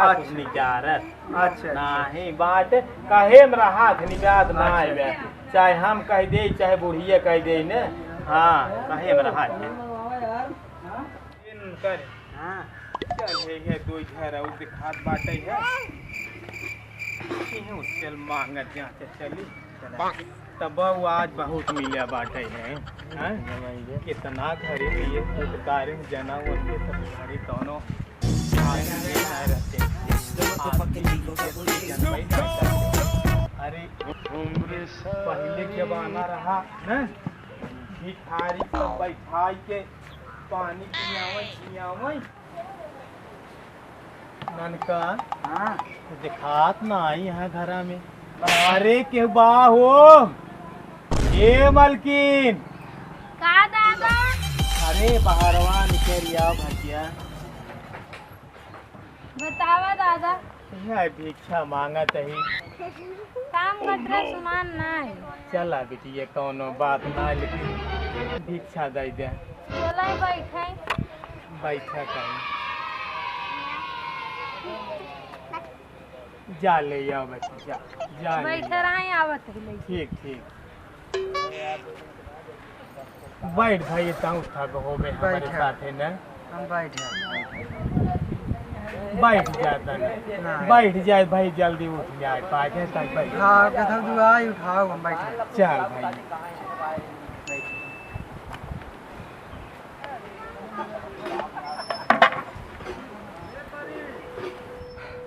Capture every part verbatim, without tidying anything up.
अच्छा। कुछ निकारत। अच्छा, अच्छा। नाही बात, कहे में रहा थे, निकात ना अच्छा। आवे। चाहे हम कह दे, चाहे बुढ़िया कह दे ने। हाँ, कहे में रहा थे। इनकर। हाँ। चल, हे, हे, दो घर और दिखात बाटे है। इहे उचल मांगत जाते चली। तब वो आज बहुत मिले बाटे है। हाँ? कितना घरे में ये फुटकारे में जना उनके सब घरे कौनो आदमी नहीं रहते। आदमी के जनमई ना करते। अरे, पहले के जमाना रहा, हैं? भिखारी सब बैठाई के पानी पियावई, पियावई। ननका, हाँ। दिखात ना आई यहाँ घरा में। अरे, केहू बा हो? ए मलकिन। का दादा? अरे, बहरवा निकल आओ भैया। बतावा दादा। यह भिक्षा मांगत ही। काम कटरा सुनान ना है। चला बिटिया, कौनो बात ना, लेकिन भिक्षा दे दे। चला बैठे। बैठा कहीं। जा ले आओ बच्ची, जा, जा ले बैठे आओ। रहे, आवत है ले। ठीक, ठीक। बैठ भाई, इतना उठा के हो गए हमारे बैठा। साथ है ना। हम बैठ जाए। बैठ जाता ना। ना। बैठ जाए भाई, जल्दी उठ जाए, पाके तक बैठ। हाँ, कथम तू आई, उठाओ, हम बैठे। चल भाई।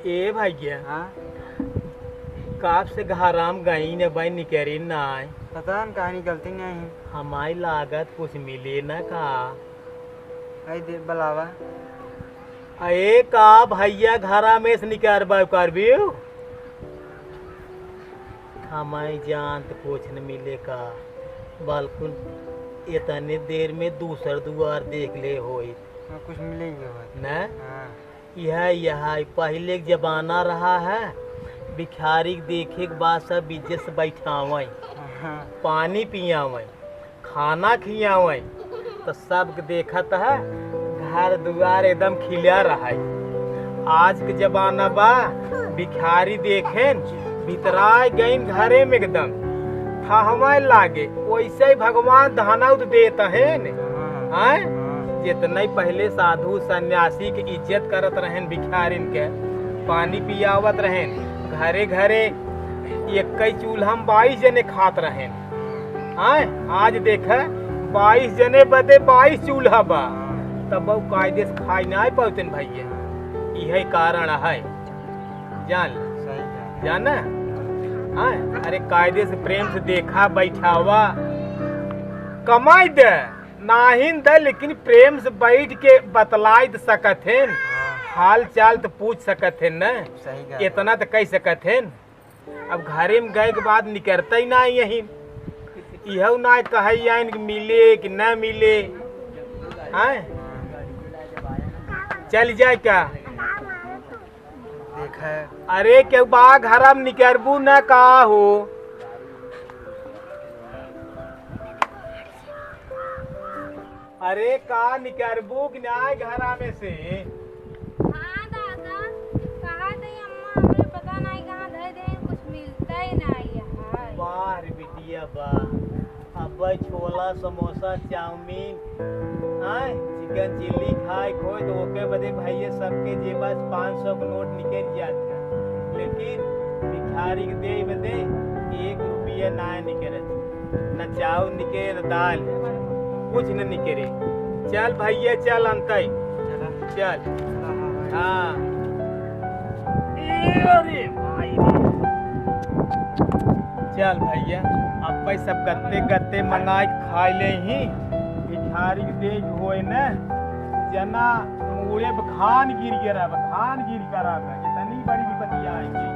ए भैया, हाँ? काब से घराम गई ने भाई, निकरी ना आए। पता न कहाँ निकलती नहीं। हमारी लागत कुछ मिले ना का। आई दे, बुलावा। अरे का भैया, घरा में से निकारबा उकारबियो? हमारी जान तो कुछ न मिले का, बल्कुन इतने देर में दूसर दुआर देख ले होई। हाँ, कुछ मिलेंगे बात। न? हाँ। यह, यह पहले के जमाना रहा है, भिखारी के देखे के बाद सब इज्जत से बैठावैं, हाँ। पानी पियावैं, खाना खियावैं, तो सबके देखत है, घर दुआर एकदम खिला रहा है। आज के जमाना बा, भिखारी देखेन, भितराय गईन घरे में एकदम, ठहमय लागे, वैसे ही भगवान धनौत देत हैं। हाँ। हैं? हाँ। जितना ही पहले साधु सन्यासी के इज्जत करत रहेन, भिखारिन के पानी पियावत रहेन, घरे घरे एक ही चूल्हा में बाईस जने खात रहेन। हैं? आज देख, बाईस जने बदे बाईस चूल्हा बा, तब वो कायदे से खाई ना पावतेन भैया। यही कारण है, जान ले। सही कहा। जाना? हैं? अरे कायदे से प्रेम से देखा, बैठावा, कमाई दे, नाहिन दे, लेकिन प्रेम से बैठ के बतलाई तो सकत हैं, हाँ। हाल चाल तो पूछ सकत हैं न, सही कहा। इतना तो कह सकत हैं। अब घरे में गए के बाद निकरते ही ना यही, इहू ना कहे आइन कि मिले कि ना मिले, हैं? चल जाए का? देखा है। अरे केहू बा घरा में, निकरबू ना का हो? अरे का निकरबू कि नाय घरा में से? हाँ दादा, कहा थे अम्मा, हमरे पता नहीं कहाँ धर दे, कुछ मिलता ही नहीं है। वाह रे बिटिया वाह, अब छोला, समोसा, चाउमीन, आय, चिकन चिल्ली खाए खोए तो ओके बदे भैया सबके जेबा से पाँच सौ के नोट निकल जात है, लेकिन भिखारी के दे बदे एक रुपया ना निकले, न चाउर निकले, न दाल, कुछ न निकले। चल भैया, चल अंतई, चला। चल। चला, हाँ भाई। हाँ। ए, अरे भाई रे। चल भैया, अब भाई सब गत्ते गत्ते मंगाए के खाए ले ही। भिखारी के देख होए न, जना मुड़े पे घान गिर गया रहा, घान गिर कर रहा, इतनी बड़ी विपत्ति आएगी।